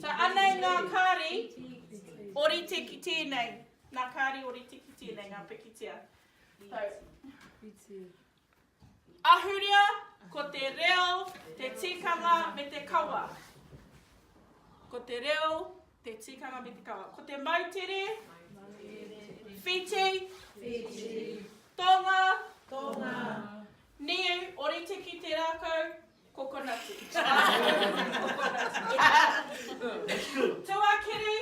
So anei ngā kāri orite ki tēnei. Ngā kāri orite ki tēnei, ngā pikitia. So, ahurea, ko te reo, te tikanga me te kawa. Ko te reo, te tikanga me te kawa. Ko te moutere, Whiti, Tonga, Niu, orite ki te rākau, kokonati. Tuakiri,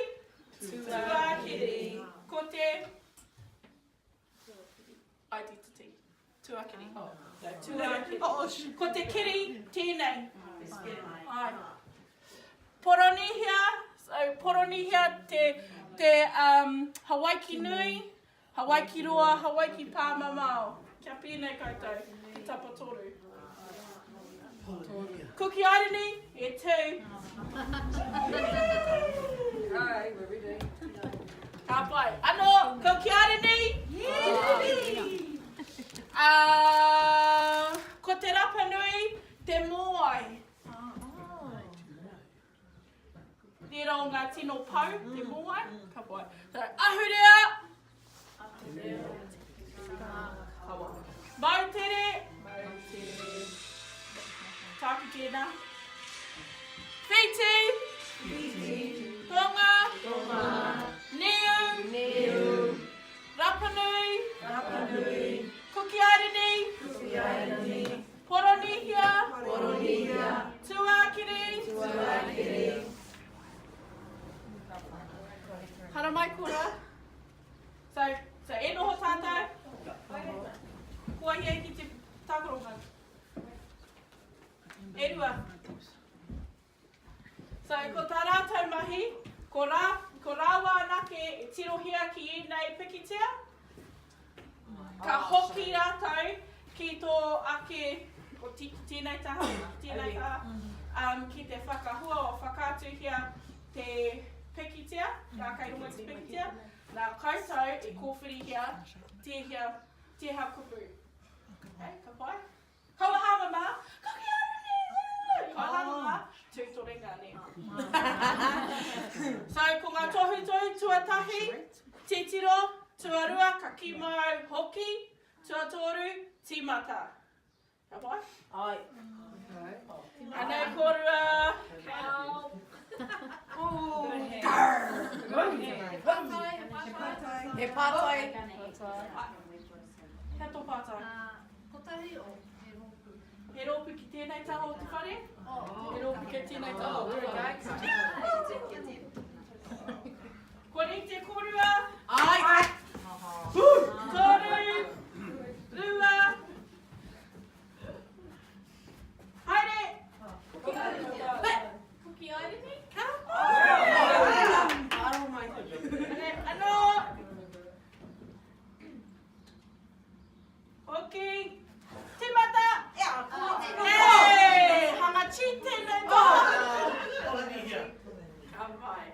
Tuakiri, ko te identity. Tuakiri. Tuakiri. Ko te kiri tēnei. Ai. Poronihia, so Poronihia te, te um, Hawaiki nui, Hawaiki roa, Hawaiki pāmamao. Kia pēnei koutou, te tapatoru. Kuki Airini, e tū. Hi, we're ready. Ka pai. Anō, Kuki Airini. Uh, ko te Rapanui, te mōai. Tērā o ngā tino pou, te mōai, ka pai. So, ahurea! Ahurea. Moutere! Moutere. Tāku tēnā. Whiti! Whiti. Tonga! Tonga. Niu! Niu. Rapanui! Rapanui. Kuki Airini! Kuki Airini. Poronihia. Poronihia. Tuakiri. Tuakiri. Haramai kora. So, so e noho tātou. Kua hia ki te tākaro. E rua. So, ko tā rātou mahi, ko, rā, ko rāua anake e tirohia ki ēnei pikitia, ka hoki rātou ki tō ake, ko ti, ki tēnei taha, ki tēnei taha, um, ki te whakahua o whakaatuhia te pikitia, rā kei runga te pikitia, nā koutou e kōwhirihia tēhea, tēhea kupu. Okay, ka pai? Kaua hāmama, ka ki au nei! Kaua hāmama, tūtorenga nē. So, ko ngā tohutohu tuatahi, titiro, tuarua, ka kī mai au, hoki, tuatoru, tīmata. Ka pai? Ai. Anei kōrua. He pātai. He tō pātai. Kotahi o he rōpū. He rōpū ki tēnei taha o te whare? He rōpū kei tēnei taha o te whare. Kua rite kōrua? Ai! Toru, rua, haere! Kuki Airini? Ka Aro mai. Anō! Hoki. Timata! Hey! Hanga cheat tēnei toha. Ka pai.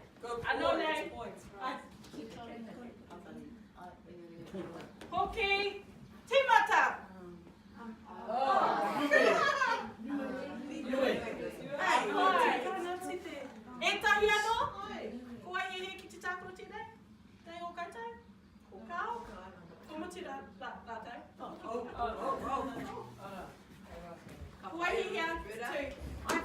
Anō nei. Hoki. Timata! Ētahi anō? Ko wai e hē ki te tākaro tēnei? Tei o koutou? Kāo? Kua mutu rā, rā, rātou? Ko wai i hea? Tū.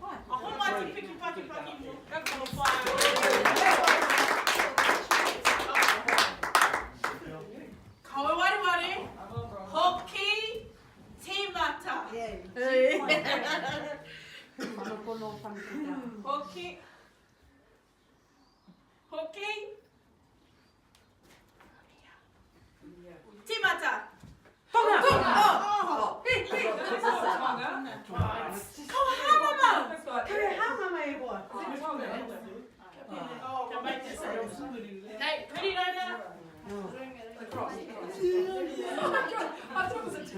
A homai te piki paki paki mō mō whaea. Kaua wareware, hoki tīmata. Hoki. Hoki. Timata. Tonga. Tonga. Kaua hāmama. Kaua hāmama e hoa. Nei, huri rauna. I thought it was a T.